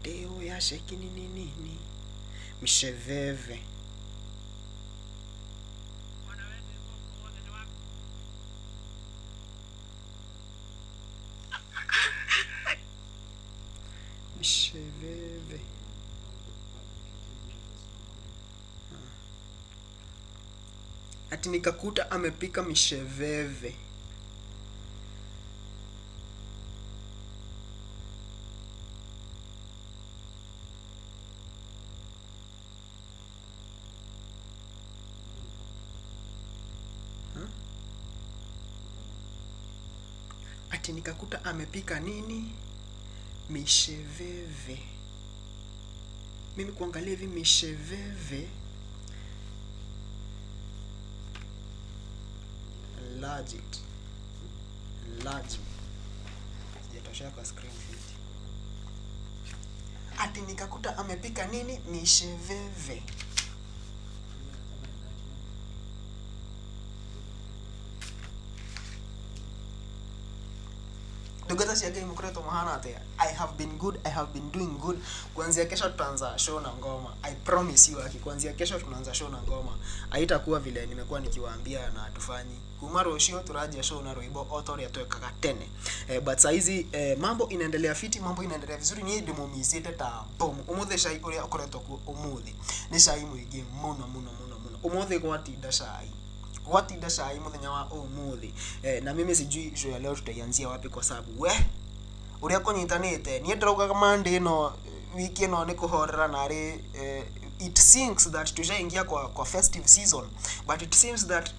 Mateo ya sheki nini nini misheveve. Misheveve. Ati nikakuta amepika misheveve. Ati nikakuta amepika nini? Misheveve. Mimi kuangalia hivi misheveve. Enlarge it. Enlarge me. Sijatoshea kwa screen fit. Ati nikakuta amepika nini? Misheveve. Ndungata cia Ngai mũkoretwo mũhana atĩa? I have been good, I have been doing good. Kuanzia kesho tutaanza show na ngoma. I promise you aki, kuanzia kesho tunaanza show na ngoma. Haitakuwa vile nimekuwa nikiwaambia na hatufanyi. Kuma rũciũ tũranjia show na rwĩmbo o ta ũrĩa twekaga tene. But saa hizi mambo inaendelea fiti, mambo inaendelea vizuri. Niĩ ndĩmũmicĩte ta bomu. Ũmũthĩ cai ũrĩa ũkoretwo kuo ũmũthĩ nĩ cai mũingĩ mũno mũno mũno mũno. Ũmũthĩ gwatinda cai. Gwatinda cai muthenya wa umuthi. Na mimi sijui show ya leo tutaianzia wapi kwa sababu we uria kunyitanite nie ndiraugaga Monday ino wiki ino ni kuhorera nari it seems that tushaingia kwa festive season, but it seems that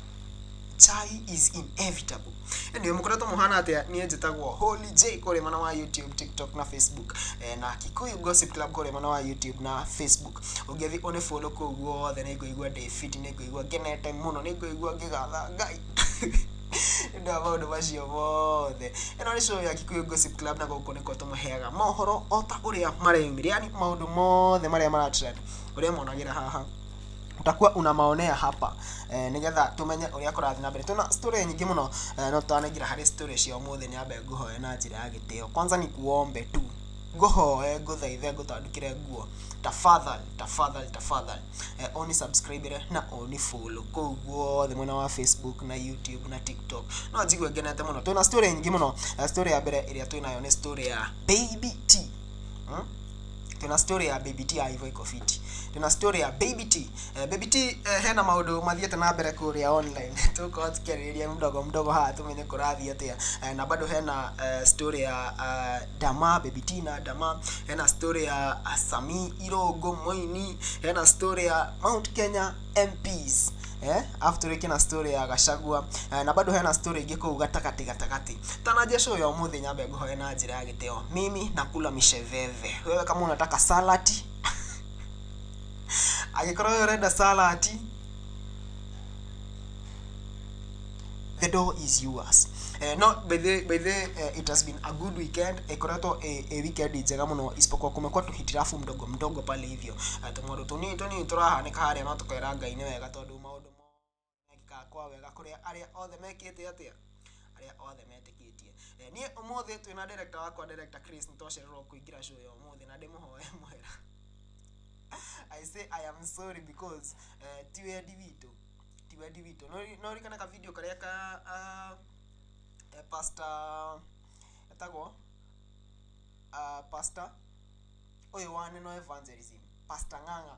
chai is inevitable. Anyway, mukoretwo muhana atia? Niĩ njĩtagwo Holy J kũrĩa mwena wa YouTube, TikTok na Facebook, na Kikuyu Gossip Club kũrĩa mwena wa YouTube na Facebook. Ũngĩthiĩ ũnĩ follow kũu guothe nĩ ngũigua ndĩ fit, nĩ ngũigua ngenete mũno, nĩ ngũigua ngĩgatha Ngai nĩ ũndũ wa maũndũ macio mothe. Ĩno nĩ show ya Kikuyu Gossip Club na gũkũ nĩkuo tũmũheaga mohoro o ta ũrĩa mareyumĩria, yani maũndũ mothe marĩa maratrend ũrĩa monagĩra haha utakuwa unamaonea hapa, nigetha tumenye uria kurathi na mbere. Tuna story nyingi muno, no tutanaingira hari story cia umuthi. Ni ambe nguhoe na njira ya gitio. Kwanza ni kuombe tu, nguhoe, nguthaithe, ngutandukire nguo, tafadhali tafadhali tafadhali, oni subscribe na oni follow kũu guothe mwena wa Facebook na YouTube na TikTok. No njigue ngenete muno. Twina story nyingi muno. Story ya mbere ĩrĩa twinayo nĩ story ya Baby T. Tuna story ya Baby T ya Ivo iko fiti. Tuna story ya Baby T. Baby T, hena maundu mathiĩte na mbere kũrĩa online. Tũkorwo tukĩarĩrĩria mdogo mdogo haha tumenye kũrathiĩ atĩa. Na bado hena story ya Dama, Baby T na Dama. Hena story ya Sami Irongo Moini. Hena story ya Mount Kenya MPs. After kina story ya Gachagua, na bado hena story ingĩ kũu gatagatĩ gatagatĩ. Tananjia show ya ũmũthĩ, nyambe nguhoe na njĩra ya gĩtĩo. Mimi nakula misheveve. Wewe kama unataka salati, angĩkorwo wewe ũrenda salati, the door is yours. No, by the it has been a good weekend. Ikoretwo a weekend njega muno, isipokuwa kumekuwa tuhitirafu mdogo mdogo pale hivyo. Tũmaũndũ tũnini tũnini tũrahanĩka harĩa, no tũkera Ngai nĩ wega tondũ maũndũ mekĩkaga kwa wega kũrĩa arĩa othe mekĩte atĩa, arĩa othe metĩkĩtie. Niĩ ũmũthĩ twĩna director wakwa, director Chris, nĩtwacererwo kũingĩra show ya ũmũthĩ na ndĩmũhoe mũhera. I say I am sorry because ti wendi witũ, ti wendi witũ. No ririkana ka video karĩa ka pastor etagwo pastor ũyũ wa Neno Evangelism, Pastor Ng'ang'a,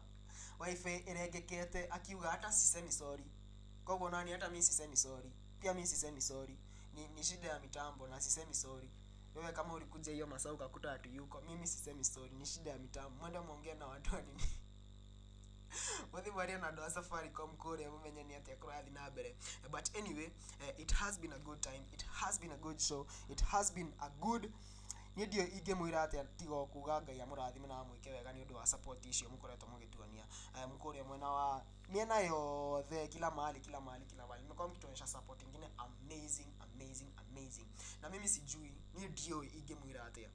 wifi ĩrengekete akiuga hata sisemi sorry. Koguo nani, hata mi sisemi sorry, pia mi sisemi sorry, ni shida ya mitambo na sisemi sorry. Wewe kama ulikuja hiyo masaa ukakuta ati yuko, mimi sisemi sorry, ni shida ya mitambo. Mwende muongee na watu wa nini, muthi mwarie na andũ a Safaricom kũrĩa mũmenye nĩ atĩa kũrathiĩ na mbere. But anyway, it has been a good time, it has been a good show, it has been a good, niĩ ndiũĩ ingĩmwĩra atĩa tiga o kuga Ngai amũrathime na amwĩke wega nĩ ũndũ wa support icio mũkoretwo mũgĩtuonia, mũkũrĩa mwena wa mĩena yothe, kila mahali, kila mahali, kila mahali mmekuwa mkituonyesha support ingine amazing, amazing, amazing. Na mimi sijui, niĩ ndiũĩ ingĩmwĩra atĩa.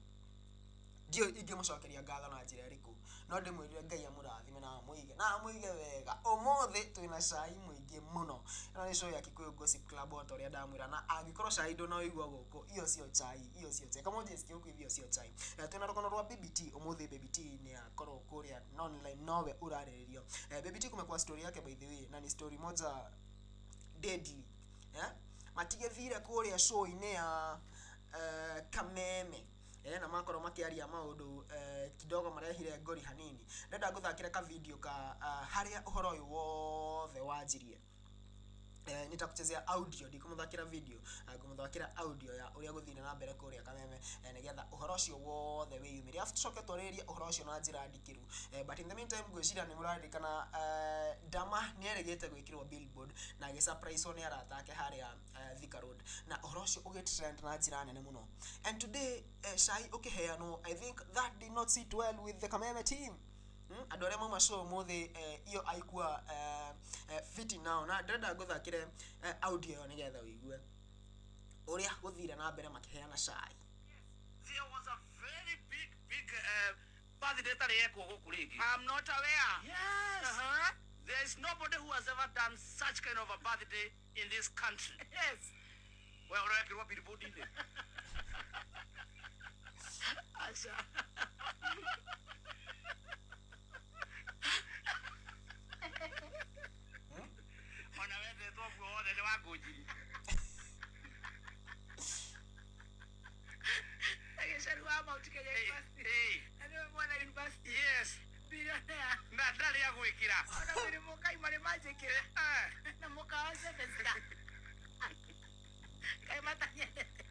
Ndiũĩ ingĩmũcokeria ngatho na njĩra ĩrĩkũ, no ndĩmwĩrire Ngai amũrathime na amũige na amũige wega. Ũmũthĩ twĩna cai mũingĩ mũno. Ĩno nĩ show ya Kikuyu Gossip Club o ta ũrĩa ndamwĩra, na angĩkorwo cai ndũnaũigua gũkũ, hiyo sio chai, hiyo sio chai. Kama hujasikia huku hivi, hiyo sio chai. Twĩna rũgano rwa Baby T. Ũmũthĩ Baby T nĩ akorwo kũrĩa online, nowe ũrarĩrĩrio. Baby T kumekuwa story yake by the way, na ni story moja deadly. Matigĩthire kũrĩa show-inĩ ya Kameme. Na makorwo makiaria maundu kidogo marehire ngori hanini. Ndenda nguthakire ka video ka haria uhoro uyu wothe wanjirie. Nitakuchezea audio, ndikumuthakira video, ngumuthakira audio ya uria guthire na mbere kuria Kameme, nigetha uhoro ucio wothe wiyumirie, afu tucoke twarĩrĩrie uhoro ucio na njĩra ndikiru. But in the meantime ngwĩciria nĩ mũraririkana Dama nĩ erĩgĩte gwĩkĩrwo billboard na agĩsurprise nĩ arata ake harĩa Thika Road, na ũhoro ũcio ũgĩtrend na njĩra nene mũno. And today cai ũkĩheanwo, I think that did not sit well with the Kameme team. Andũ arĩa mauma show ũmũthĩ iyo aikua fiti nao, na ndĩrenda ngũthakĩre audio ĩyo nĩgetha ũigue ũrĩa gũthire na mbere makĩheana cai. There was a very big birthday ĩtarĩ yekwo gũkũ rĩngĩ. I'm not aware. Yes. Uh-huh. There is nobody who has ever done such kind of a birthday in this country. Yes. We ũrekĩrwo billboard-inĩ. Aca. Ona wendetwo ũguo wothe nĩ wa ngũnjiri. Agĩcaru wa Mount Kenya University. Na nĩwe mwana university. Yes. Billionaire. Na ndarĩ agwĩkĩra. Ona mĩrimũ kaima nĩ manjĩkĩre. Na mũkawa semester. Kaĩ matanyendete.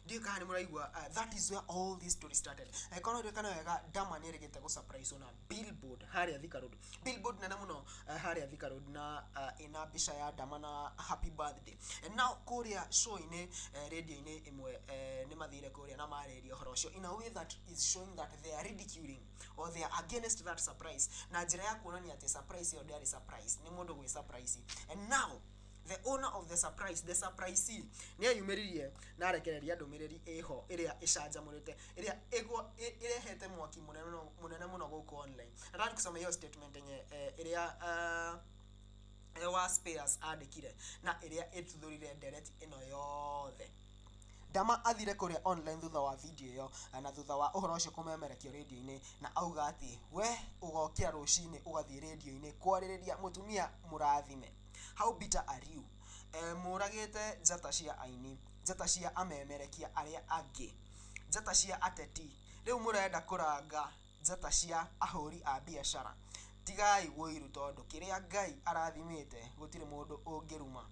Ndiũĩ kana nĩ mũraigua, that is where all this story started. Korwo ririkana wega, Dama nĩ erĩgĩte gũ surprise na billboard harĩa Thika Road, billboard nene mũno harĩa Thika Road, na ĩna mbica ya Dama na happy birthday. And now kũrĩa show-inĩ, radio-inĩ ĩmwe, nĩ mathire kũrĩa na marĩrĩria ũhoro ũcio in a way that is showing that they are ridiculing or they are against that surprise, na njĩra ya kuonania atĩ surprise ĩyo ndĩarĩ surprise, nĩ mũndũ gwĩ surprise. And now the owner of the surprise, the surprisee, nĩ eyumĩririe na arekereria ndũmĩrĩri ĩho ĩrĩa ĩcanjamũrĩte, ĩrĩa ĩrehete mwaki mũnene mũno gũkũ online. Nataka kusoma hiyo statement yenye ĩrĩa wa Spares andĩkire na ĩrĩa ĩtuthũrire ndereti ĩno yothe. Dama athire kũrĩa online thutha wa video ĩyo na thutha wa ũhoro ũcio kũmemerekio radio-inĩ, na auga atĩ we ũgokĩra rũcinĩ ũgathiĩ radio-inĩ kwarĩrĩria mũtumia mũrathime. How bitter are you? Mũragĩte njata cia aini, njata cia amemerekia arĩa angĩ, njata cia ateti, rĩu mũrenda kũranga njata cia ahũri a biacara. Tigai ũiru tondũ kĩrĩa Ngai arathimĩte gũtirĩ mũndũ ũngĩruma.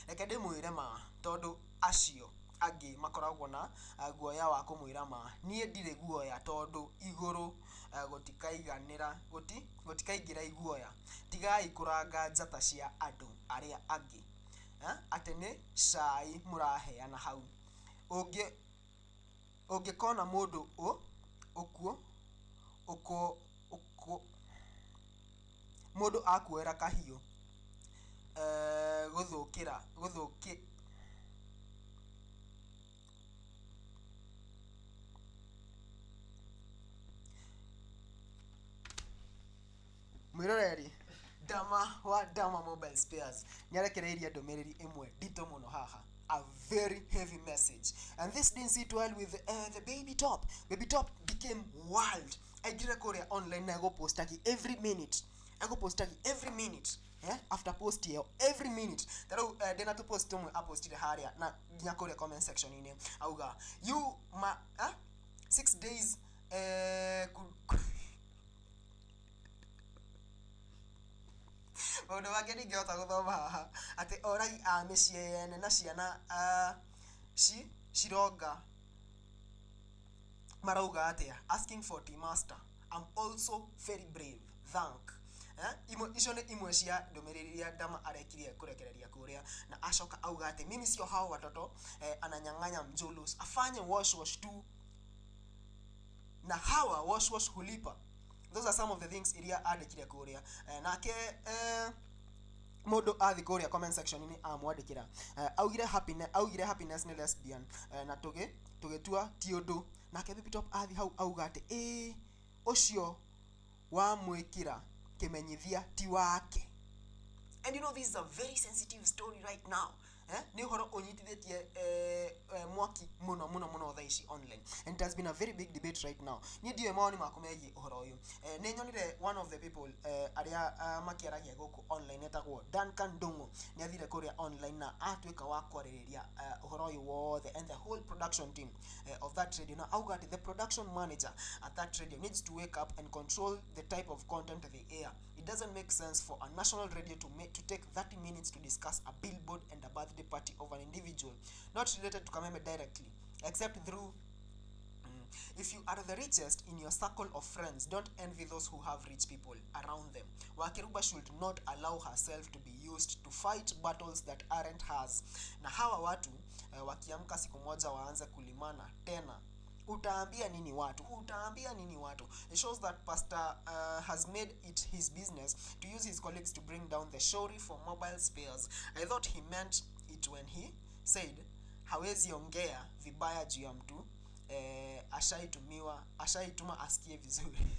Reke ndĩmwĩre ma, tondũ acio angĩ makoragwo na guoya wa kũmwĩra ma. Niĩ ndirĩ guoya tondũ igũrũ gũtikaiganĩra, gũtikaingĩra iguoya. Tigai kũranga njata cia andũ arĩa angĩ. Atĩ nĩ cai mũraheana hau. Ũngĩkona mũndũ ũkuo, ũkũ, ũkũ, mũndũ akuoera kahiũ, gũthũkĩra, gũthũkĩ, mwĩroreri Dama wa Dama Mobile Spares nĩarekereirie ndũmĩrĩri ĩmwe nditũ mũno haha, a very heavy message, and this didn't sit well with the Baby Top. Baby Top became wild. Aingĩre kũrĩa online na egũpostagi every minute, egũpostagi every minute, after post ĩyo every minute. Ta rĩu ndĩna tũ post tũmwe apostire harĩa na nginya kũrĩa comment section inĩ auga you ma 6 days maũndũ mangĩ ndingĩhota gũthoma haha, atĩ oragi a mĩciĩ yene na ciana cironga marauga atĩa, asking for tea master, I'm also very brave, thank. Icio nĩ imwe cia ndũmĩrĩri iria Dama arekirie kũrekereria kũrĩa, na acoka auga atĩ mimi sio hao watoto, ananyang'anya mjulus afanye wash wash tu, na hawa wash wash hulipa. Those are some of the things iria andĩkire kũrĩa. Nake Mundu athi kuria comment section ini amwandikira, augire happiness, augire happiness ni lesbian, na tugi tugitua ti undu. Nake Baby Top athi hau auga ati ĩ ucio wamwikira kimenyithia ti wake. And you know, this is a very sensitive story right now, eh? Nĩ ũhoro ũnyitithĩtie mwaki mũno mũno mũno thaa ici online, and it has been a very big debate right now. Niĩ ndiũĩ mawoni maku megiĩ ũhoro ũyũ. Nĩ nyonire one of the people arĩa makĩaragia gũkũ online etagwo Duncan Ndung'u. Nĩ athire kũrĩa online na atuĩka wa kwarĩrĩria ũhoro ũyũ wothe and the whole production team of that radio, na auga atĩ the production manager at that radio needs to wake up and control the type of content they air. It doesn't make sense for a national radio to take 30 minutes to discuss a billboard and a birthday party of an individual not related to Kameme directly, except through. If you are the richest in your circle of friends, don't envy those who have rich people around them. Wakiruba should not allow herself to be used to fight battles that aren't hers. Na hawa watu wakiamka siku moja waanze kulimana tena, utaambia nini watu? Utaambia nini watu? It shows that Pastor has made it his business to use his colleagues to bring down the shori for mobile spares. I thought he meant it when he said hawezi ongea vibaya juu ya mtu ashaitumiwa, ashaituma asikie vizuri.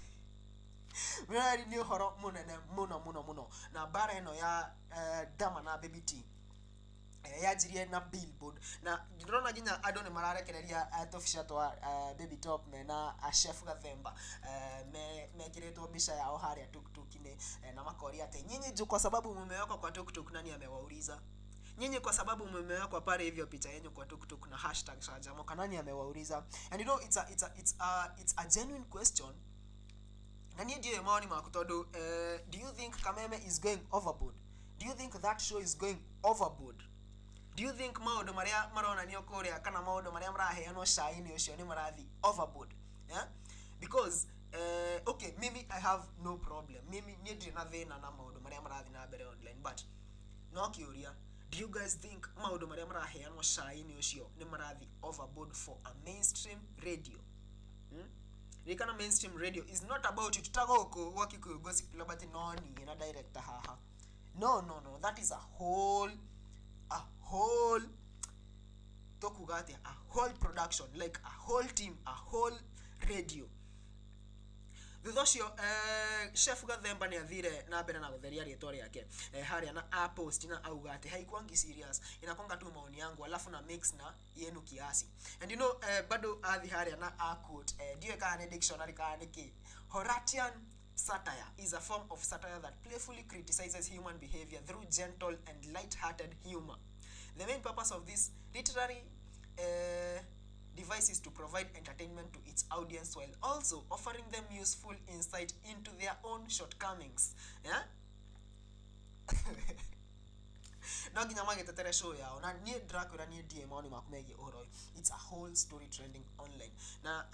Mĩrari nĩ ũhoro mũnene mũno mũno mũno. Na mbara ĩno ya Dama na Baby T yanjirie na billboard, na ndĩrona nginya andũ nĩ mararekereria tũbica twa Baby Top mena Chef Gathemba, mekĩrĩtwo mbica yao harĩa tuktuk-inĩ, na makoria atĩ nyinyi juu kwa sababu mmewekwa kwa tuktuk, nani amewauliza nyinyi? Kwa sababu mmewekwa pale hivyo picha yenu kwa tuktuk na #Sajamoka, nani amewauliza? And you know, it's a genuine question, na niĩ ndiũĩ mawoni maku tondũ do you think Kameme is going overboard? Do you think that show is going overboard? Do you think maũndũ marĩa maronanio kũrĩa kana maũndũ marĩa maraheanwo cai-inĩ ũcio nĩ marathi overboard, yeah? Because okay, mimi I have no problem. Mimi niĩ ndirĩ na thĩna na maũndũ marĩa marathi na mbere online, but no kĩũria, do you guys think maũndũ marĩa maraheanwo cai-inĩ ũcio nĩ marathi overboard for a mainstream radio, Ririkana, mainstream radio is not about you tutagũkũ gwa Kikuyu Gossip Club atĩ no niĩ na director haha. No, no, no, that is a whole, tũkuga atĩa, a whole production, like a whole team, a whole radio. Thutha ũcio Chef Gathemba nĩ athire na mbere na gũtheria rĩtwa rĩake harĩa na apost na auga atĩ haikuangi serious, inakwanga tu maoni yangu alafu na mix na yenu kiasi. And you know, bado athi harĩa na aquote, ndiũĩ kana nĩ dictionary kana nĩ kĩ, Horatian satire is a form of satire that playfully criticizes human behavior through gentle and light-hearted humor. The main purpose of this literary device is to provide entertainment to its audience while also offering them useful insight into their own shortcomings. Yeah? No nginya magĩtetere show yao, na niĩ ndĩrakwĩra niĩ ndiĩ maoni maku megiĩ ũhoro ũyũ. It's a whole story trending online. Na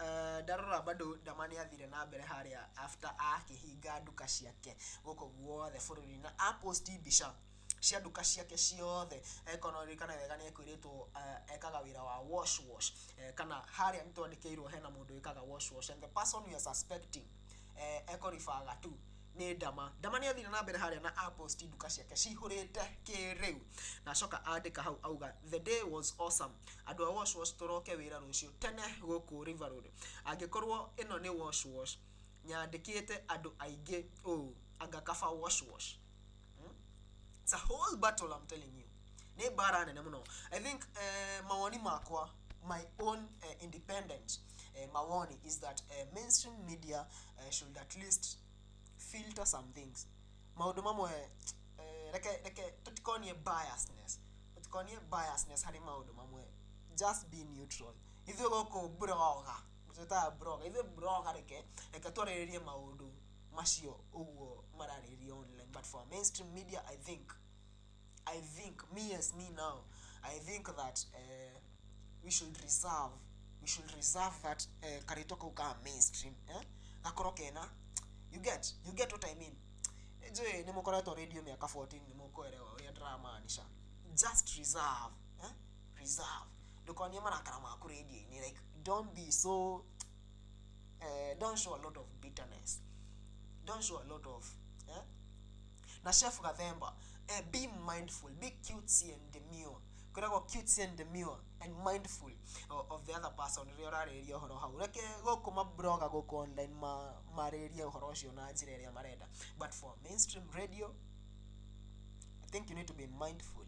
ndarora bado Dama nĩ athire na mbere harĩa after akĩhinga nduka ciake gũkũ guothe bũrũri na aposti mbica cia nduka ciake ciothe. Korwo ririkana wega nĩ ekwĩrĩtwo ekaga wĩra wa wash wash, kana harĩa nĩ twandĩkĩirwo hena mũndũ wĩkaga wash wash, and the person we are suspecting, ekũribaga tu nĩ Dama. Dama nĩ athire na mbere harĩa na aposti nduka ciake cihũrĩte kĩrĩu, na acoka andĩka hau auga, "The day was awesome. Andũ a wash wash, tũroke wĩra rũciũ tene gũkũ River Road. Angĩkorwo ĩno nĩ wash wash nyandĩkĩte andũ aingĩ ũũ, anga kaba wash wash." It's a whole battle, I'm telling you. Nĩ mbara nene mũno. I think mawoni makwa, my own independent mawoni is that mainstream media should at least filter some things. Maũndũ mamwe, reke tũtikonie biasness, tũtikonie biasness harĩ maũndũ mamwe. Just be neutral. Ithuĩ gũkũ blogger, twĩtaga blogger, ithuĩ blogger, reke twarĩrĩrie maũndũ macio ũguo mararĩrĩrio online. But for mainstream media, I think me as me now, I think that we should reserve that karĩtwa kau ka mainstream, eh? Gakorwo kena, you get what I mean. Njũĩ nĩ mũkoretwo radio mĩaka 14, nĩ mũkũerewa ũrĩa ndĩramaanisha. Just reserve, eh? Reserve, ndũkonie marakara maku radio-inĩ. Like, don't be so don't show a lot of bitterness, don't show a lot of, eh? Na Chef Gathemba, Be mindful, be cutesy and demure. Kwĩragwo cutesy and demure and mindful of the other person rĩrĩa ũrarĩrĩria ũhoro hau. Reke gũkũ mabloga gũkũ online marĩrĩrie ũhoro ũcio na njĩra ĩrĩa marenda, but for mainstream radio I think you need to be mindful.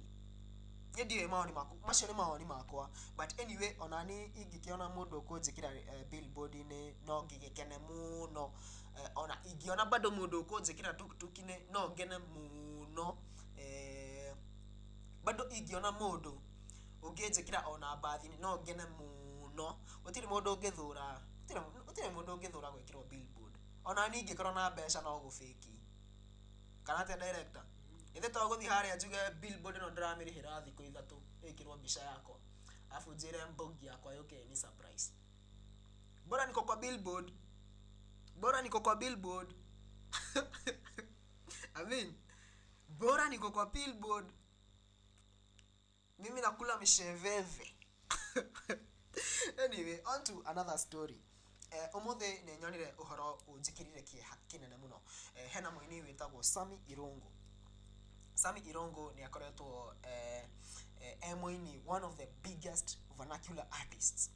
Niĩ ndiũĩ mawoni maku, macio nĩ mawoni makwa, but anyway ona niĩ ingĩkĩona mũndũ ũkũnjĩkĩra billboard-inĩ no ngĩgĩkene mũno. Ona ingĩona bado mũndũ ũkũnjĩkĩra tuktuk-inĩ no ngene mũno. Bado ingĩona mũndũ ũngĩnjĩkĩra ona mbathi-inĩ no ngene mũno. Gũtirĩ mũndũ ũngĩthũra, gũtirĩ mũndũ ũngĩthũra gwĩkĩrwo billboard. Ona niĩ ingĩkorwo na mbeca no gũbĩki. Kana atĩa director? Ithe to gũthiĩ harĩa njuge billboard ĩno ndĩramĩrĩhĩra thikũ 3 ĩkĩrwo mbica yakwa, alafu njĩre mbogi yakwa yũke ni surprise. Bora niko kwa billboard, bora niko kwa billboard. I mean, bora niko kwa billboard, mimi nakula misheveve. Anyway, on to another story. Umuthi nĩ nyonire ũhoro ũnjĩkĩrire kĩeha kĩnene mũno. Hena mũini wĩtagwo Sammy Irungu. Sammy Irungu nĩ akoretwo e mũini one of the biggest vernacular artists,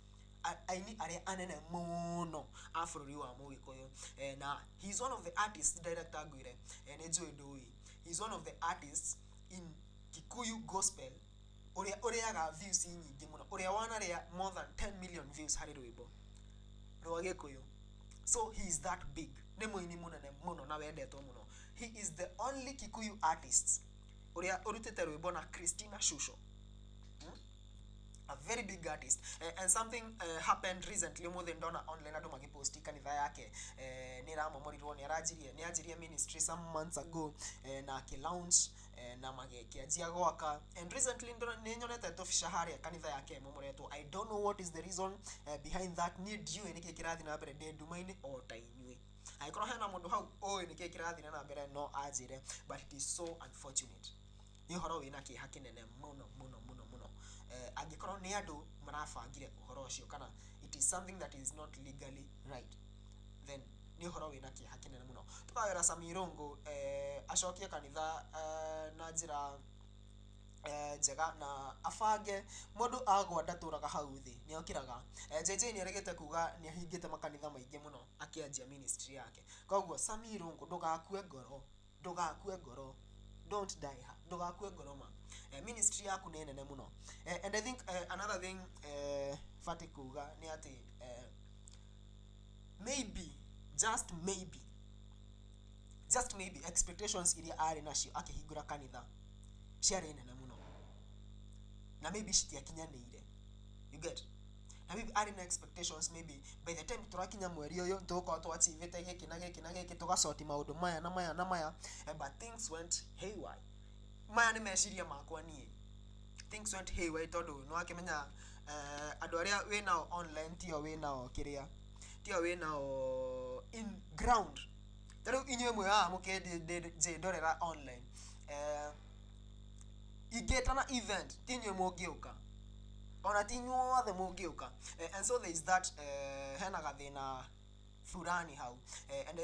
aini arĩa anene mũno a bũrũri wa Mũgĩkũyũ. Na he is one of the artists, director ngwĩre, nĩ njũĩ ndũĩ, he is one of the artists in Kikuyu gospel ũrĩa ũrĩaga views nyingĩ mũno, ũrĩa wanarĩa more than 10 million views harĩ rwĩmbo rwa Gĩkũyũ. So he is that big, nĩ mũini mũnene mũno na wendetwo mũno. He is the only Kikuyu artist ũrĩa ũrutĩte rwĩmbo na Christina Shusho. A very big artist. And something happened recently umuthi ndona online andũ magĩposti kanitha yake nĩ ĩramomorirwo, nĩ anjirie ministry some months ago, na akĩ-launch, na magĩkĩanjia gwaka, and recently nĩ nyonete tũbica harĩa kanitha yake ĩmomoretwo. I don't know what is the reason behind that. Niĩ ndiũĩ nĩkĩ kĩrathiĩ na mbere, ndĩ nduma-inĩ o ta inyuĩ. Angĩkorwo hena mũndũ hau ũĩ nĩkĩ kĩrathiĩ na mbere no anjĩre, but it is so unfortunate. Nĩ ũhoro wĩna kĩeha kĩnene mũno mũno mũno mũno. Angĩkorwo nĩ andũ marabangire ũhoro ũcio kana it is something that is not legally right, then nĩ ũhoro wĩna kĩeha kĩnene mũno. Tũkawĩra Sammy Irungu acokie kanitha na njĩra njega na abange. Mũndũ agwa ndatũraga hau thĩ, nĩ okĩraga. JJ nĩ aregete kuga nĩ ahingĩte makanitha maingĩ mũno akĩanjia ministry yake. Koguo Sammy Irungu ndũgakue ngoro, ndũgakue ngoro, don't die ha, ndũgakue ngoro ma. Ministry yaku nĩ nene mũno. And I think another thing batiĩ kuga nĩ atĩ maybe, just maybe, just maybe expectations iria arĩ nacio akĩhingũra kanitha ciarĩ nene mũno na maybe citiakinyanĩire, you get? Na maybe arĩ na expectations, maybe by the time tũrakinya mweri ũyũ tũgũkorwo twachievĩte gĩkĩ na gĩkĩ na gĩkĩ, tũgacoti maũndũ maya na maya na maya, but things went haywire. Maya nĩ meciria makwa niĩ. Things went haywire tondũ nĩ wakĩmenya andũ arĩa wĩnao online tio wĩnao kĩrĩa, tio wĩnao in ground. Ta rĩu inyuĩ mwĩ haha mũkĩnjĩndorera online, ingĩtana event ti inyuĩ mũngĩũka, ona ti inyuothe mũngĩũka. And so there is that, hena gathĩna fulani hau. And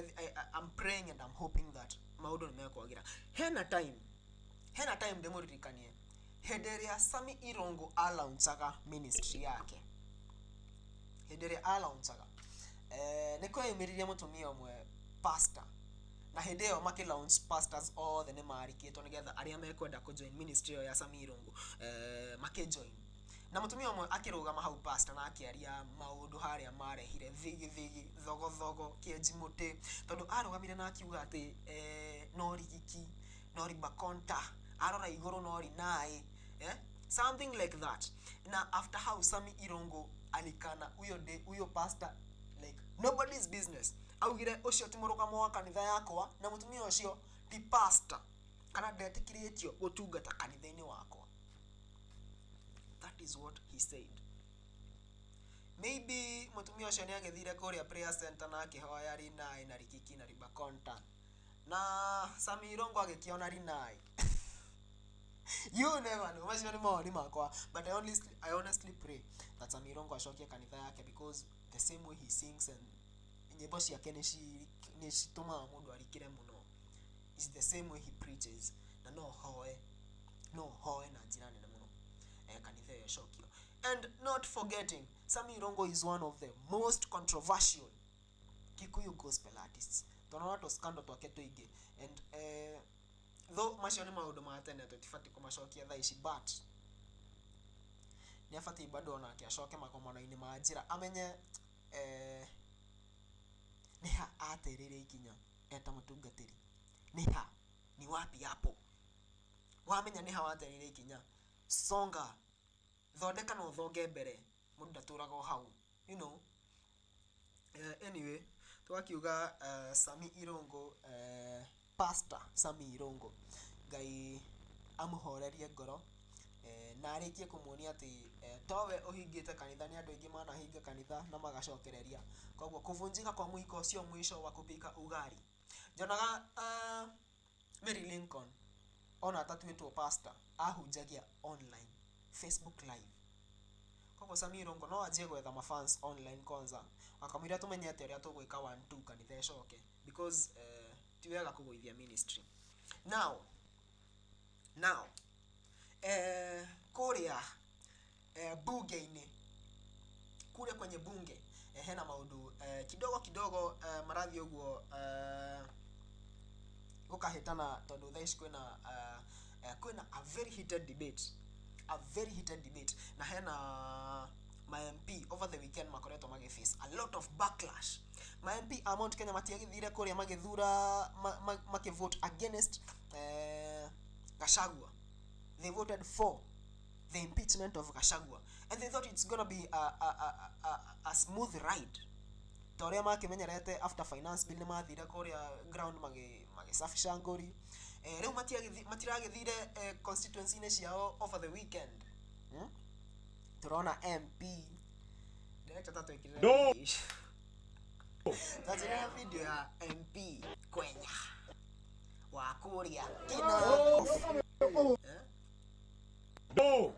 I'm praying and I'm hoping that maũndũ nĩ mekwagĩra. Hena time ndĩmũririkanie hĩndĩ ĩrĩa Sammy Irungu alaunchaga ministry yake, hĩndĩ ĩrĩa alaunchaga, nĩ kweyumĩririe mũtumia ũmwe pastor, na hĩndĩ ĩyo makĩ launch pastors othe nĩ marikĩtwo nĩgetha arĩa mekwenda kũ join ministry ĩyo ya Sammy Irungu makĩ join. Na mũtumia ũmwe akĩrũgama hau pastor na akĩaria maũndũ harĩa marehire thigi thigi thogo thogo kĩenji mũtĩ, tondũ arũgamire na akiuga atĩ no rigiki no ribakonta arora igũrũ no rinai, something like that. Na after how Sammy Irungu alikana huyo pastor like nobody's business, augire ũcio ti mũrũgamo wa kanitha yakwa na mũtumia ũcio ti pastor kana ndetĩkĩrĩtio gũtungata kanitha-inĩ wakwa. That is what he said. Maybe mũtumia ũcio nĩ agĩthire kũrĩa prayer center na akĩhoya rinai na rikiki na ribakonta, na Sammy Irungu agĩkĩona rinai. You never know. Macio nĩ mawoni makwa, but I honestly pray that Sammy Irungu acokie kanitha yake, because the same way he sings and nyĩmbo ciake nĩ citũmaga mũndũ arikĩre mũno, is the same way he preaches. Na no hoe, no hoe na njĩra nene mũno kanitha ĩyo ĩcokio. And not forgetting, Sammy Irungu is one of the most controversial Kikuyu gospel artists. Tũrona tũ scandal twake tũingĩ, and though macio nĩ maũndũ ma tene, tũtibatiĩ kũmacokia thaa ici, but nĩ abatiĩ bado onake acoke magomano-inĩ ma njĩra, amenye nĩ ha atereire ikinya eta mũtungatĩri, nĩ ha, ni wapi hapo. Wamenya nĩ ha watereire ikinya, songa, thondeka na ũthonge mbere. Mũndũ ndatũraga o hau. Anyway, twakiuga Sammy Irungu, Pastor Sammy Irungu, Ngai amũhorerie ngoro na arĩkie kũmuonia atĩ towe ũhingĩte kanitha, nĩ andũ aingĩ manahinga kanitha na magacokereria. Koguo kuvunjika kwa mwiko sio mwisho wa kupika ugali. Njonaga Mary Lincoln ona atatuĩtwo pastor ahunjagia online, Facebook Live. Koguo Sammy Irungu no anjie gwetha mafans online kwanza, akamwĩra tũmenyete ũrĩa tũgwĩka one two kanitha ĩcoke, because ti wega kũgũithia ministry. Now kũrĩa bunge-inĩ, kũrĩa kwenye bunge, hena maũndũ kidogo kidogo marathiĩ ũguo gũkahĩtana, tondũ thaa ici kwĩna a very heated debate, a very heated debate, na hena ma MP over the weekend makoretwo magĩface a lot of backlash. Ma MP a Mount Kenya matiagĩthire kũrĩa magĩthura makĩvote against Gachagua. They voted for the impeachment of Gachagua and they thought it's gonna be a smooth ride ta ũrĩa makĩmenyerete. After Finance Bill nĩ mathire kũrĩa ground magĩsafisha ngũri. Rĩu matiragĩthire constituency-inĩ ciao over the weekend, Tũrona MP director tatwĩkĩrĩre No. video. Video ya MP Kwenya wa kũrĩa Kinangop, eh? No.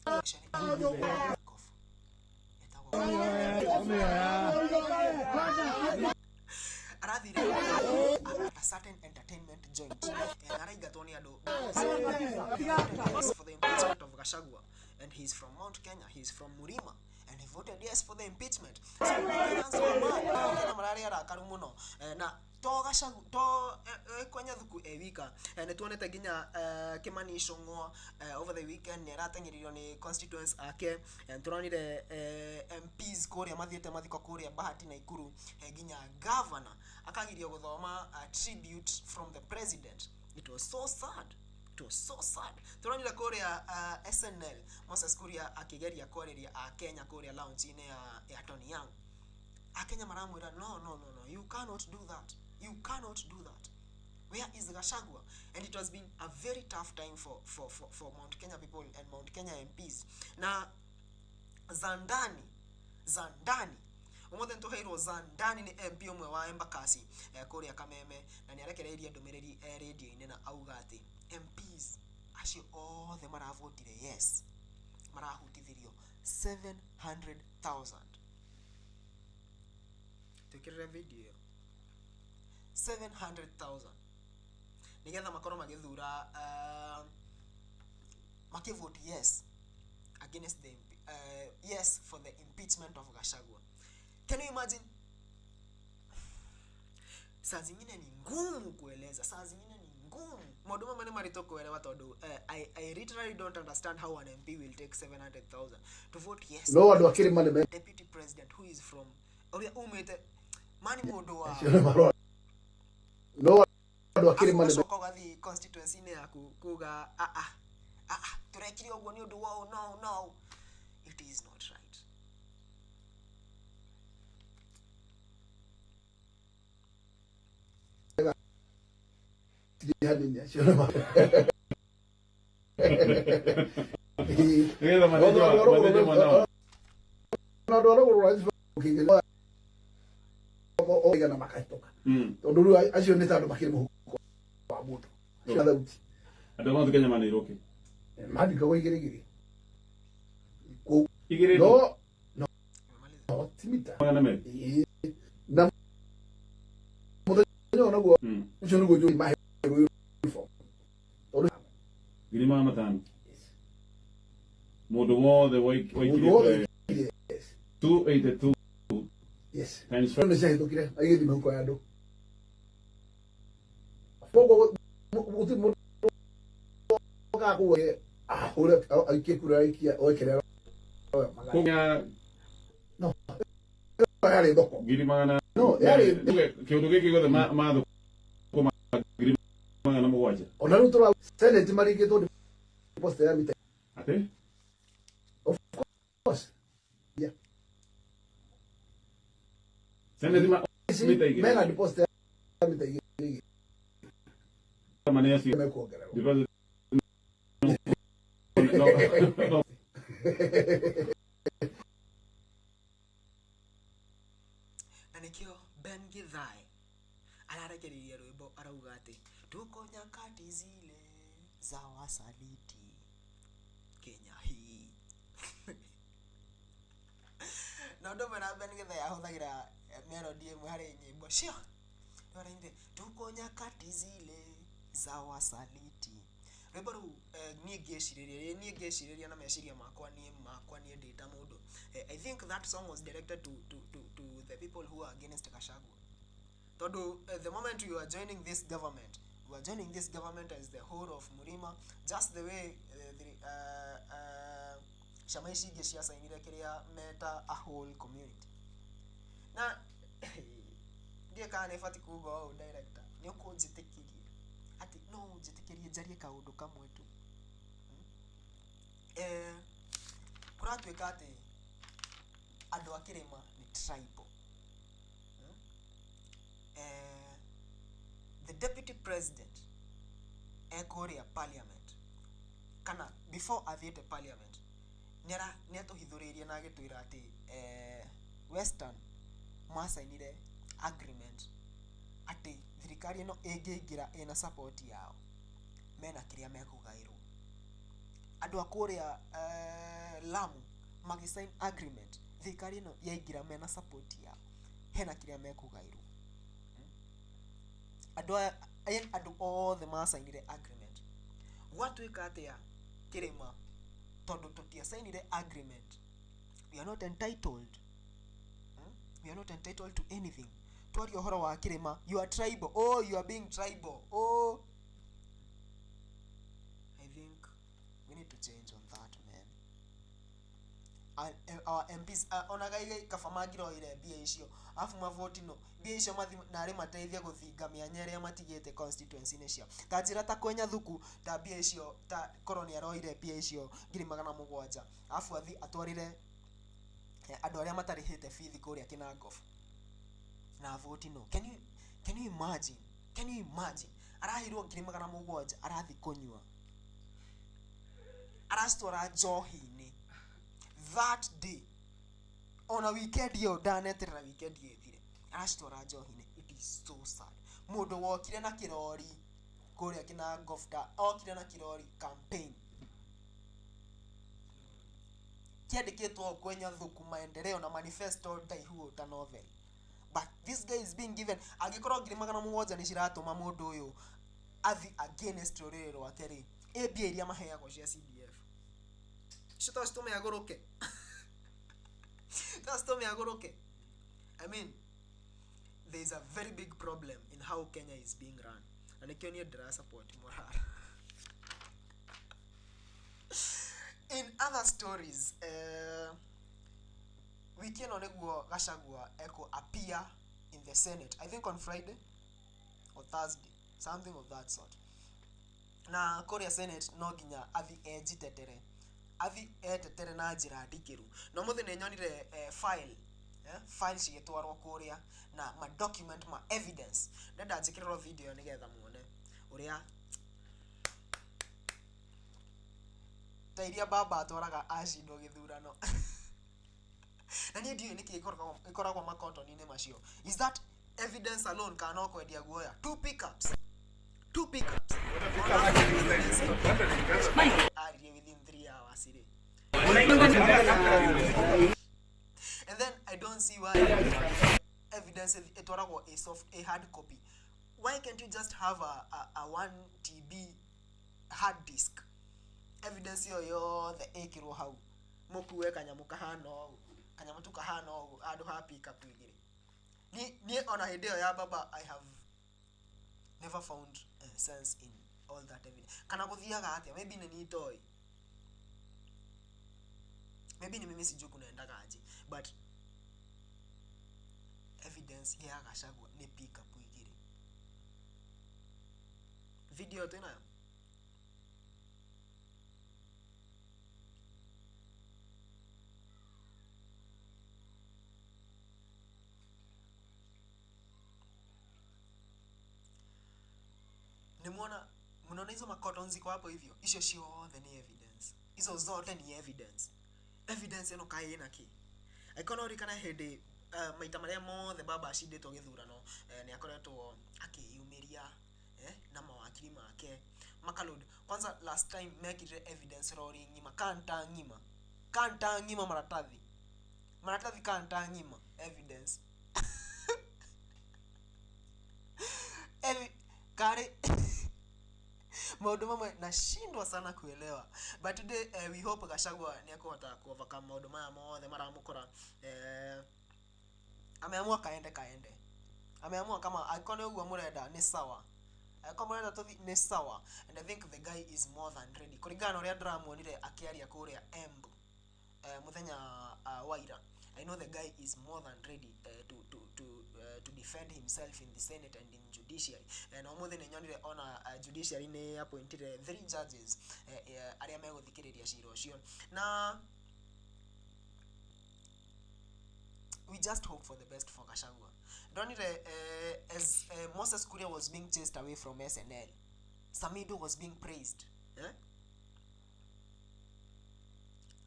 Ũcio nĩ Kinangop. Etagwo arathire at a certain entertainment joint, na araingatwo nĩ andũ yes for the impeachment of Gachagua, and he's from Mount Kenya, he's from Murima, and he voted yes for the impeachment. So Kenyans were mad. Kenya mararĩ arakaru mũno. Na to Gachagua to Kwenya thuku e wika, nĩ tuonete nginya Kimani Ichung'wa over the weekend nĩ arateng'eririo nĩ constituents ake. Nĩ tũronire MPs kũrĩa mathiĩte mathiko kũrĩa Bahati Naikuru, nginya governor akagirio gũthoma a tribute from the president. It was so sad, it was so sad. Tũronire kũrĩa SNL Moses Kuria akĩgeria kwarĩria a Kenya kũrĩa lounge-inĩ ya Tony Young. Akenya maramwĩra, "No, no, no, no, you cannot do that, you cannot do that. Where is Gachagua?" And it has been a very tough time for Mount Kenya people and Mount Kenya MPs. Na zandani zandani ũmũthĩ nĩtũheirwo zandani nĩ MP ũmwe wa Embakasi kũrĩa Kameme, na nĩ arekereirie ndũmĩrĩri rĩndio-inĩ na auga atĩ MPs acio othe maravotire yes marahutithirio 700,000. Twĩkĩrĩre video ĩyo. 700,000 nigetha makorwo magĩthura makĩvote yes against the yes for the impeachment of Gachagua. Can you imagine? Saa zingine ni ngumu kueleza, saa zingine ni ngumu, maũndũ mamwe nĩ maritũ kuelewa, tondũ I literally don't understand how an MP will take 700,000 to vote yes No andũ a kĩrĩma nĩ deputy president who is from ũrĩa umĩte mani mũndũ wa mecio marora, no andũ a kĩrĩma nĩ Arabu ũgacoka ũgathiĩ constituency-inĩ yaku kuga, "Ah, ah, Ah, tũrekire ũguo nĩ ũndũ wa ũũ, no no, it is not right. Hanini acio nĩ Nĩgetha mathĩnje mwana wao. Na andũ a rũgũrũ rwa igana makahĩtũka, tondũ rĩu acio nĩ ta andũ makĩrĩ mũhuko wa mũndũ cia thauti. Andũ a Mount Kenya maneirwo kĩ? Mandĩkagwo igĩrĩ igĩrĩ. Igĩrĩ? No no, ti mita. 200. Ĩĩ. Na mũthenya ũyũ naguo ũcio nĩguo njũĩ maheirwo uniform, tondũ 500,000 mũndũ wothe mũndũ wothe waikirie? Yes. 282 Yes. times Nĩ ciahĩtũkire agĩthiĩ mĩhuko ya andũ, koguo gũtirĩ mũndũ okaga kũu ahũre aikie kura aikia oe kĩrĩa aroya magana. Kũgĩa No yarĩ thoko. 400,000. No yarĩ Kĩũndũ gĩkĩ gĩothe mathũkũma 700,000. Ona rĩu tũra senate marigĩtwo deposit ya mita. Atĩ? Of course, yeah. Senate ma mita 2. Mena deposit ya mita 2. Mane acio mekuongererwo. Deposit no no. Na nĩkĩo Ben Githae ararekereirie rwĩmbo arauga atĩ tuko nyakati zile za wasaliti Kenya hii. Na ũndũ ũmwe na Ben Githae ahũthagĩra melody ĩmwe harĩ nyĩmbo cio nĩwarainire tuko nyakati zile za wasaliti. Rwĩmbo rũu, niĩ ngĩcirĩria na meciria makwa, niĩ makwa, niĩ ndĩ ta mũndũ, I think that song was directed to the people who are against Gachagua, tondũ the moment you are joining this government, you are joining this government as the whole of Murima, just the way ciama ici ingĩ ciacainire kĩrĩa meta a whole community. Na ndiĩ kana nĩ bati kuga ũũ, director, nĩ ũkũnjĩtĩkĩria atĩ no ũnjĩtĩkĩrie njarie kaũndũ kamwe tu? Kũratuĩka atĩ andũ a kĩrĩma nĩ tribal. The deputy president ekũrĩa parliament, kana before athiĩte parliament, nĩatũhithũrĩirie na agĩtwĩra atĩ western macainire agreement atĩ thirikari ĩno ĩngĩingĩra ĩna support yao, mena kĩrĩa mekũgaĩrwo. Andũ a kũrĩa Lamu magĩsign agreement, thirikari ĩno yaingĩra mena support yao, hena kĩrĩa mekũgaĩrwo. Andũ aya, yani andũ othe macainire agreement. Gwatuĩka atĩa kĩrĩma? Tondũ tũtiacainire agreement, we are not entitled, We are not entitled to anything. Twaria ũhoro wa kĩrĩma, you are tribal. Oh, you are being tribal. Oh, I think we need to change on that, man. And our MPs, ona gaigai kaba mangĩroire mbia icio arabu mavoti no mbia icio mathi narĩ mateithie gũthinga mĩanya ĩrĩa matigĩte constituency-inĩ ciao, ta njĩra ta kwenya thuku, ta mbia icio, ta korwo nĩ aroire mbia icio 700,000 arabu athi atwarĩre andũ arĩa matarĩhĩte bithi kũrĩa Kinangop na voti no. Can you imagine? Can you imagine? Araheirwo 700,000, arathi kũnyua, aracitwara njohi-inĩ that day. Ona weekend ĩyo ndaneterera weekend ĩthire, aracitwara njohi-inĩ. It is so sad. Mũndũ wokire na kĩrori kũrĩa Kinangop, ta okire na kĩrori campaign kĩandĩkĩtwo kwenya thuku maendeleo na manifesto ndaihu ta novel, but this guy is being given. Angĩkorwo 700,000 nĩ ciratũma mũndũ ũyũ athi against rũrĩrĩ rwake rĩ, ĩ mbia iria maheagwo cia CDF icio to citũme agũrũke? To citũme agũrũke? I mean, there is a very big problem in how Kenya is being run, na nĩkĩo niĩ ndĩra support Morara. In other stories, wiki ĩno nĩguo Gachagua eko appear in the Senate, I think on Friday or Thursday, something of that sort. Na kũrĩa Senate no nginya athi ejitetere, athi etetere na njĩra ndikĩru. Na ũmũthĩ nĩ nyonire file file cigĩtwarwo kũrĩa na ma document ma evidence. Ndenda njĩkĩrĩrwo video nĩgetha muone ũrĩa ta iria baba atwaraga acindwo gĩthurano. Na niĩ ndiũĩ nĩkĩ ĩkoragwo makotoni-inĩ macio. Is that evidence alone kana no kwendia guoya? Two pickups. Two pickups. Aririe within 3 hours rĩ. And then I don't see why evidence itwaragwo a soft, a hard copy. Why can't you just have a 1 TB hard disk? Evidence ĩyo yothe ĩkĩrwo hau, mũkue kanyamũ kahana ũũ, kanyamũ tu kahana ũũ handũ ha pickup igĩrĩ. Niĩ ona hĩndĩ ĩyo ya baba I have never found sense in all that evidence. Kana gũthiaga atĩa? Maybe nĩ niĩ itoĩ, maybe ni mimi sijui kunaendaga aje, but evidence ya Gachagua ni pickup igĩrĩ. Video twĩnayo? Nimuona, mnaona hizo makotons ziko hapo hivyo, icio ciothe ni evidence, izo zote ni evidence. Evidence ĩno kaĩ ĩna kĩ? Angĩkorwo no ũririkane hĩndĩ maita marĩa mothe baba acindĩtwo gĩthurano, nĩ akoretwo akĩyumĩria na mawakiri make makaload. Kwanza last time mekire evidence rori ng'ima, kanta ng'ima, kanta ng'ima, maratathi, maratathi kanta ng'ima evidence. Kare maũndũ mamwe nashindwa sana kuelewa, but today we hope Gachagua nĩ akũhota ku overcome maũndũ maya mothe maramũkora. Ameamua kaende kaende, ameamua kama angĩkorwo nĩ ũguo mũrenda nĩ sawa, angĩkorwo mũrenda tũthi nĩ sawa. And I think the guy is more than ready kũringana na ũrĩa ndĩramuonire akĩaria kũrĩa Embu mũthenya wa ira. I know the guy is more than ready to defend himself in the Senate and in judiciary. Na ũmũthĩ nĩ nyonire ona judiciary nĩ appointire 3 judges arĩa megũthikĩrĩria cira ũcio. Na we just hope for the best for Gachagua. Ndonire as Moses Kuria was being chased away from SNL, Samido was being praised.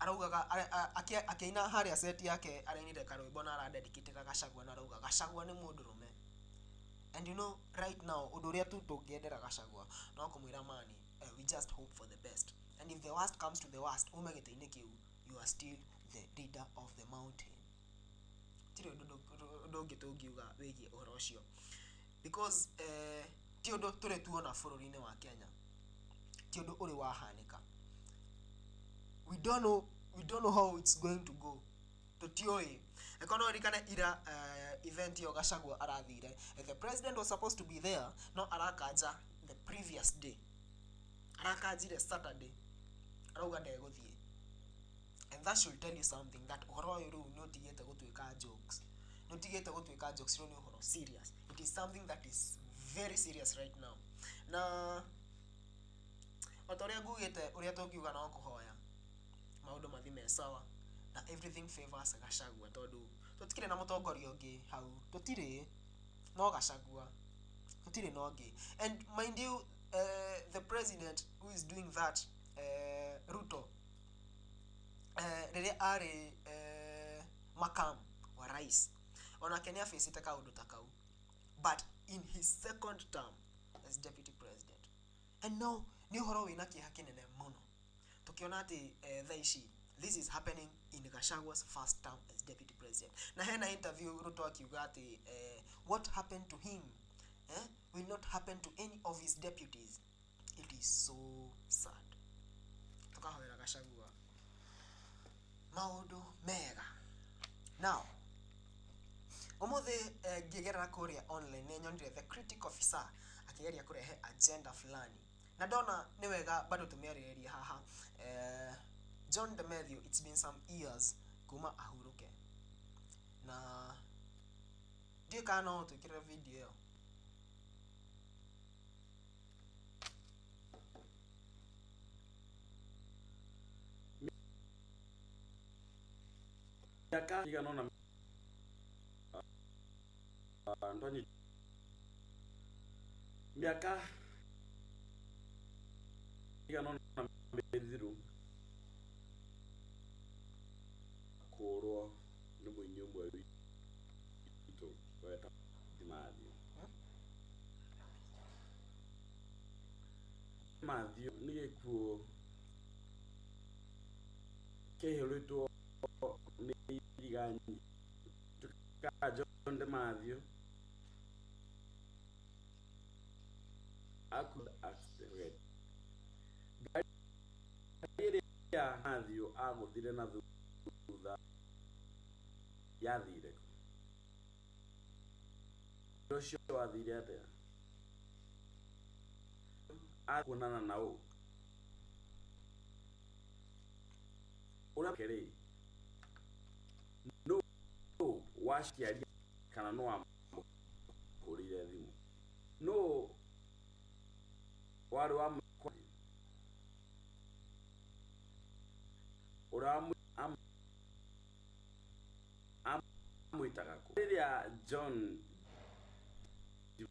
Araugaga akĩina harĩa set yake arainire karwĩmbo na aradedicatĩra Gachagua na arauga Gachagua nĩ mũndũrũme. And you know right now ũndũ ũrĩa tu tũngĩendera Gachagua no kũmwĩra mani, we just hope for the best, and if the worst comes to the worst, ume gĩtĩ-inĩ kĩu, you are still the leader of the mountain. Tirĩ ũndũ ũngĩ tũngiuga wĩgiĩ ũhoro ũcio, because ti ũndũ tũrĩ tuona bũrũri-inĩ wa Kenya, ti ũndũ ũrĩ wahanĩka. We don't know how it's going to go. Tũtiũĩ. Angĩkorwo no ũririkane ira event ĩyo Gachagua arathire, the president was supposed to be there, no arakanja the previous day, arakanjire Saturday, arauga ndegũthiĩ. And that should tell you something, that ũhoro ũyũ rĩu nĩ ũtigĩte gũtuĩka jokes, nĩ ũtigĩte gũtuĩka jokes, rĩu nĩ ũhoro serious. It is something that is very serious right now. Na o ta ũrĩa ngugĩte, ũrĩa tũngiuga no kũhoya maũndũ mathi me sawa na everything favors Gachagua, tondũ tũtikĩrĩ na mũtongoria ũngĩ hau, tũtirĩ no Gachagua, tũtirĩ na ũngĩ. And mind you, the president who is doing that, Ruto, rĩrĩa arĩ makamu wa rais, onake nĩ afacĩte kaũndũ ta kau, but in his second term as deputy president. And now nĩ ũhoro wĩna kĩeha kĩnene mũno tukiona atĩ thaa ici this is happening in Gachagua's first term as deputy president. Na hena interview Ruto akiuga atĩ what happened to him will not happen to any of his deputies. It is so sad. Tukahoera Gachagua maũndũ mega. Now ũmũthĩ ngĩgerera kũrĩa online nĩ nyonire the critic officer akĩgeria kũrehe agenda fulani, na ndona nĩ wega bado tũmĩarĩrĩrie haha. John de Mathew, it's been some years kuma ahurũke, na ndiũĩ kana no twĩkĩre video ĩyo. Mĩaka ĩigana ũna Ndonyi mĩaka ĩigana ũna mĩthiru kũrwo nĩ mũini ũmwe witũ wetagwo Matthew. Matthew nĩ gĩkuũ kĩihũrĩtwo nĩ iriga nyingĩ. John de Matthew akuire accident. Ngari ĩrĩa Matthew agũthire na thutha yathire kũ? Ũndũ ũcio wathire atĩa? Akuonana na ũ? Ũrĩa rĩ, nũ waciaria kana nũ wamũhũrĩire thimũ? Nũ warĩ wa ũrĩa amwĩtaga kũ? Rĩrĩa John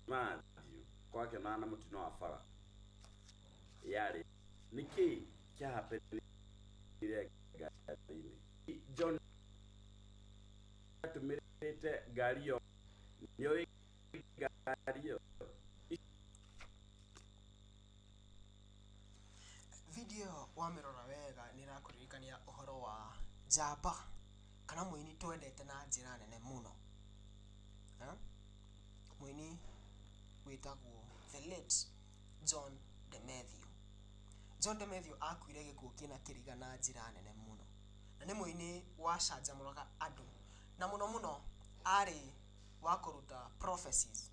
Matthew kwakĩonana na mũtino wa bara yarĩ nĩkĩ kĩahapenire ngari-inĩ? John atũmĩrĩte ngari ĩyo, nĩoĩ ngari ĩyo. Video wamĩrora wega nĩ ĩrakũririkania ũhoro wa njamba kana mũini twendete na njĩra nene mũno. Mũini wĩtagwo the late John de Matthew. John de Matthew akuire gĩkuũ kĩna kĩriga na njĩra nene mũno. Na nĩ mũini wacanjamũraga andũ na mũno mũno arĩ wa kũruta prophecies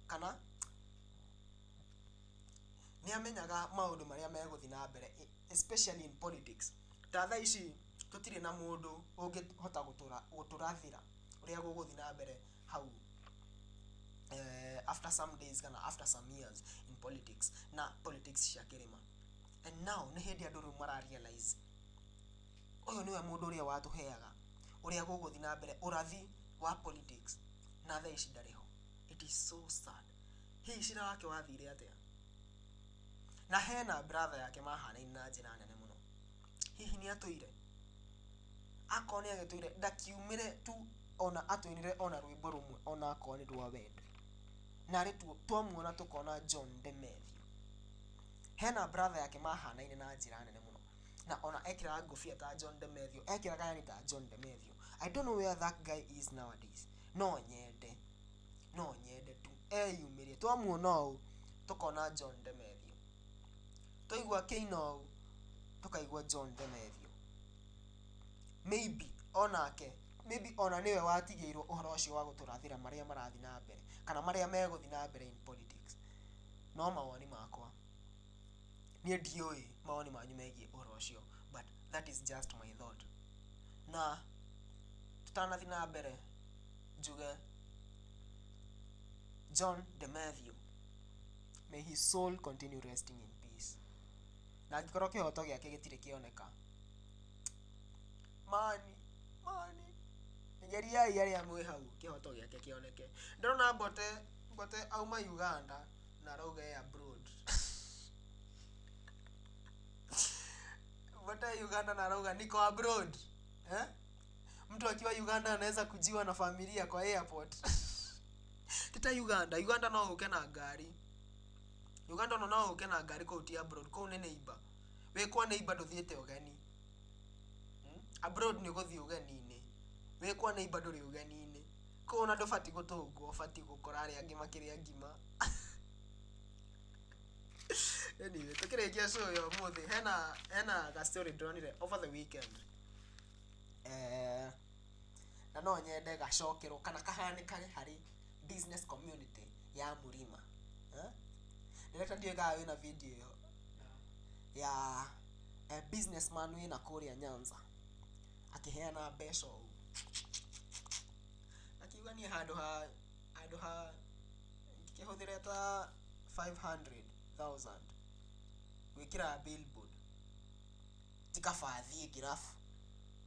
kana nĩ amenyaga maũndũ marĩa megũthiĩ na mbere especially in politics. Ta thaa ici tũtirĩ na mũndũ ũngĩhota gũtũrathĩra ũrĩa gũgũthiĩ na mbere hau after some days kana after some years in politics na politics cia kĩrĩma. And now nĩ hĩndĩ andũ rĩu mara realize ũyũ nĩwe mũndũ ũrĩa watũheaga ũrĩa gũgũthiĩ na mbere ũrathi wa politics na thaa ici ndarĩ ho. It is so sad. Hihi cira wake wathire atĩa? Na hena brother yake mahanaine na njĩra nene mũno. Hihi nĩ atũire? Akorwo nĩ agĩtũire ndakiumĩre tu ona atũinĩre ona rwĩmbo rũmwe ona akorwo nĩ rwa wendo. Narĩ twamuona tũkona John de Matthew. Hena brother yake mahanaine na njĩra nene mũno. Na ona ekĩraga ngũbia ta John de Matthew, ekĩraga yani ta John de Matthew. I don't know where that guy is nowadays. No nyende tu eyumĩrie twamuona ũũ tũkona John de Matthew. Twaigua kĩina ũũ tũkaigua John de Matthew. Maybe onake, maybe ona nĩwe watigĩirwo ũhoro ũcio wa gũtũrathĩra marĩa marathiĩ na mbere kana marĩa megũthiĩ na mbere in politics. No mawoni makwa niĩ ndiũĩ mawoni manyu megiĩ ũhoro ũcio, but that is just my thought. Na tũtanathiĩ na mbere njuge John de Matthew, may his soul continue resting in peace. Na angĩkorwo kĩhoto gĩake gĩtirĩ kĩoneka, mani geriai arĩa mwĩ hau kĩhoto gĩake kĩoneke. Ndĩrona Mbote auma Uganda na arauga e abroad. Mbote Uganda na arauga niko abroad. Eh? Mtu akiwa Uganda anaweza kujiwa na familia kwa airport. Tita Uganda, Uganda no ũke na ngari. Uganda no ũke na ngari kũu ti abroad, kũu nĩ neighbor. Wĩ kwa neighbor ndũthiĩte ũgeni. Abroad nĩ ũgũthiĩ ũgeni-inĩ. Wĩ kwa neighbor ndũrĩ ũgeni-inĩ. Kũu ona ndũbatiĩ gũtũngwo, ũbatiĩ gũkora arĩa angĩ makĩrĩa ngima. Anyway, tũkĩrĩkia show ya ũmũthĩ, hena ga story ndĩronire over the weekend. Na no nyende gacokerwo kana kahanĩkage harĩ business community ya Mũrima. Ndĩreta ndiũĩ kana wĩna video ĩyo ya businessman wĩna kũrĩa Nyanza akĩheana mbeca ũũ akiuga niĩ handũ ha ngĩkĩhũthĩra ta 500,000 gwĩkĩra billboard ti kaba thiĩ kĩrabu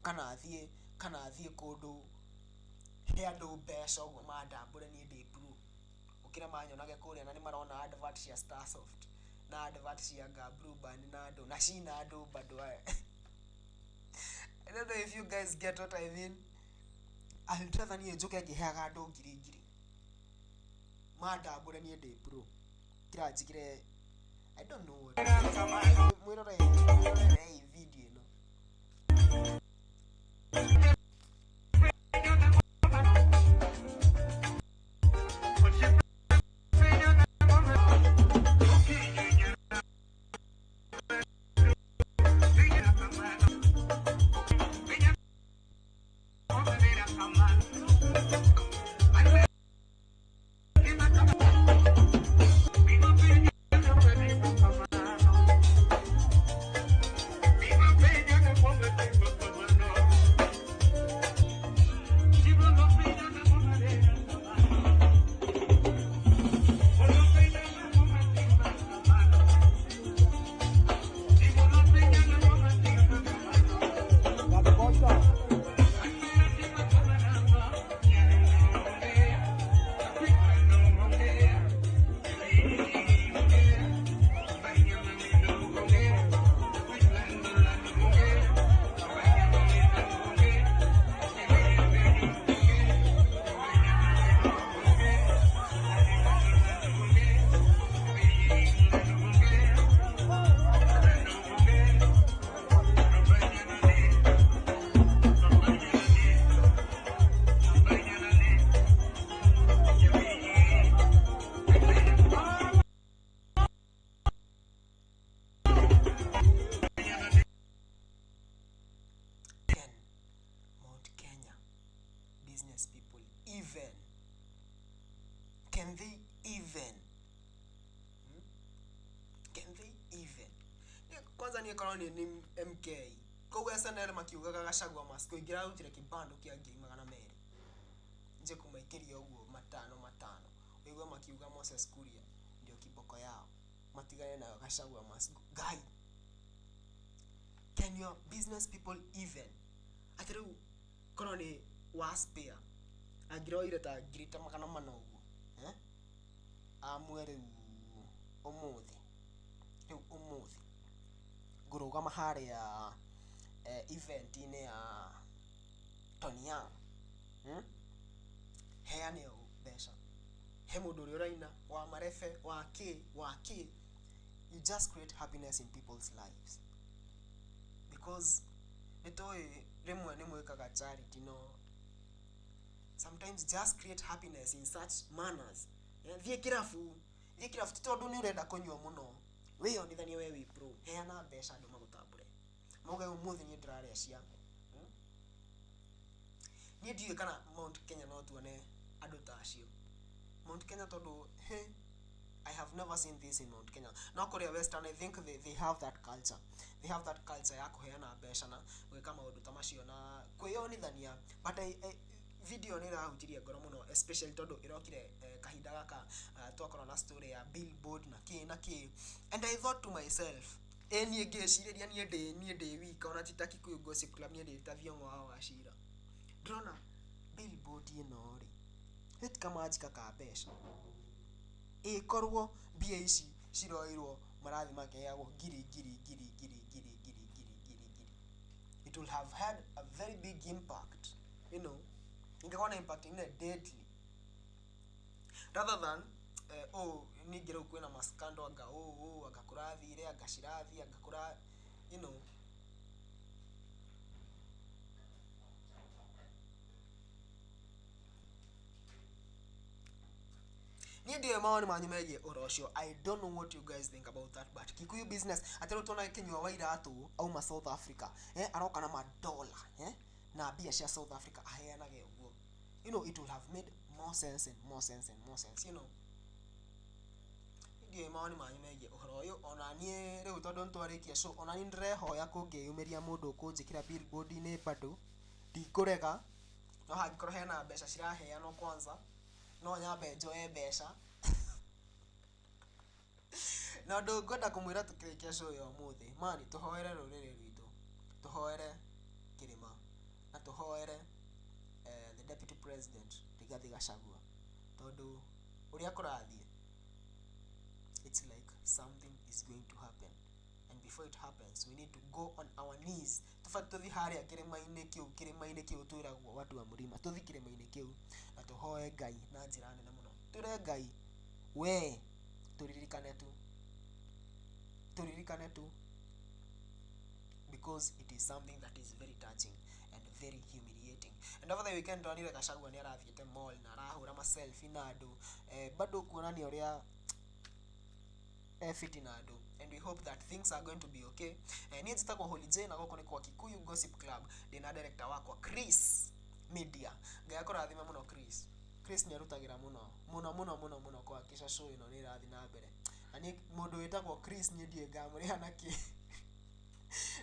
kana thiĩ Kana thiĩ kũndũ he andũ mbeca ũguo mandambũre niĩ ndĩ pro. Ũkĩra manyonage kũrĩa na nĩ marona advert cia Starsoft na advert cia nga Blue Band na andũ na cina andũ bado. I don't know if you guys get what I mean. I'd rather niĩ njũke ngĩheaga andũ ngiri ngiri mandambũre niĩ ndĩ pro. Kĩra njĩkĩre I don't know what. Mwĩrore video ĩno. Business people even can they even can they even kwanza niĩ korwo nĩ MK koguo SNL makiugaga Gachagua must go ingĩrarutire kĩbando kĩa 200,000 nje kũmaikĩria ũguo matano matano ũigue makiuga Moses Kuria ndio kiboko yao matigane nayo Gachagua must go. Guy, can your business people even atĩ rĩu korwo nĩ wa spare angĩroire ta ngiri ta 400 ũguo amwe rĩu ũmũthĩ rĩu ũmũthĩ ngũrũgama harĩa event-inĩ ya Tony Young heane ũũ mbeca he mũndũ ũrĩa ũraina wa marebe wa kĩ you just create happiness in people's lives because nĩ tũĩ rĩmwe nĩ mwĩkaga charity no sometimes just create happiness in such manners. Thiĩ kĩrabu ti tondũ nĩ ũrenda kũnyua mũno wĩyonithanie we wĩ pro heana mbeca andũ magũtambũre mauge ũmũthĩ niĩ ndĩrarĩa cia niĩ ndiũĩ kana Mount Kenya no tuone andũ ta acio Mount Kenya tondũ I have never seen this in Mount Kenya. No kũrĩa Western I think they have that culture. They have that culture ya kũheana mbeca na gwĩka maũndũ ta macio na kwĩyonithania but I video nĩ ĩrahutirie ngoro mũno especially tondũ ĩrokire kahinda gaka twakorwo na story ya billboard na kĩ na kĩ and I thought to myself niĩ ngĩcirĩria niĩ ndĩ wika ona ti ta Kikuyu Gossip Club niĩ ndĩ ta Thiong'o wa Wachira ndĩrona billboard ĩno rĩ hĩti kamanjika ka mbeca ĩkorwo mbia ici ciroirwo marathi makeagwo ngiri ngiri ngiri ngiri ngiri ngiri ngiri ngiri ngiri it will have had a very big impact, you know, ingĩkorwo na impact ine deadly rather than ningĩ rĩu kwĩna maskando anga anga kũrathire anga cirathi anga kũra you know. Niĩ ndiũĩ mawoni manyu megiĩ ũhoro ũcio. I don't know what you guys think about that, but Kikuyu business atĩ rĩu tuona Kinyua wa Iratũ auma South Africa aroka na madola na mbia cia South Africa aheanage ũguo, you know, it will have made more sense and more sense and more sense, you know. Ndiũĩ mawoni manyu megiĩ ũhoro ũyũ ona niĩ rĩu tondũ nĩtwarĩkia show ona niĩ ndĩrehoya kũngĩyumĩria mũndũ ũkũnjĩkĩra billboard-inĩ bado ndikũrega no hangĩkorwo hena mbeca ciraheanwo kwanza no nyambe njoe mbeca na ũndũ ngwenda kũmwĩra tũkĩrĩkia show ya ũmũthĩ mani tũhoere rũrĩrĩ rwitũ tũhoere kĩrĩma Na tũhoere the deputy president Rigathi Gachagua, tondũ ũrĩa kũrathiĩ, it's like something is going to happen, and before it happens we need to go on our knees. Tũbatiĩ tũthiĩ harĩa kĩrĩma-inĩ kĩu, kĩrĩma-inĩ kĩu twĩragwo watu wa mũrima, tũthiĩ kĩrĩma-inĩ kĩu na tũhoe Ngai na njĩra nene mũno, twĩre Ngai we tũririkane tu, tũririkane tu, because it is something that is very touching and very humiliating. And over the weekend ndonire Gachagua nĩ arathiĩte mall na arahũra ma selfie na andũ, bado kuonania ũrĩa fiti na andũ, and we hope that things are going to be okay. Niĩ njĩtagwo Holy J na gũkũ nĩ kwa Kikuyu Gossip Club. Ndĩna director wakwa Chris Media. Ngai akũrathime mũno Chris. Chris nĩ arutagĩra mũno mũno mũno mũno mũno kũhakikisha show ĩno nĩ ĩrathiĩ na mbere, na niĩ mũndũ wĩtagwo Chris niĩ ndiũĩ ngamũrĩha na kĩ,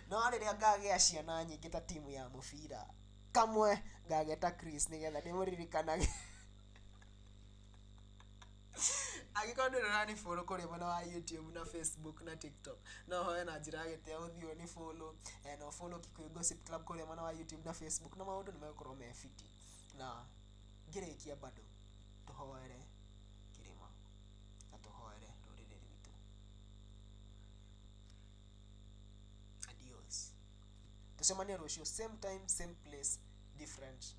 no rĩrĩa ngagĩa ciana nyingĩ ta timu ya mũbira kamwe ngageta Chris nĩgetha ndĩmũririkanage. Angĩkorwo ndũrĩ ũrani follow kũrĩa mwena wa YouTube na Facebook na TikTok, no hoe na njĩra ya gĩtĩo ũthiĩ ũni follow, na ũfollow Kikuyu Gossip Club kũrĩa mwena wa YouTube na Facebook, na maũndũ nĩ megũkorwo me fiti. Na ngĩrĩkia bado tũhoere kĩrĩma na tũhoere rũrĩrĩ rwitũ. Adios, tũcemanie rũciũ, same time, same place, different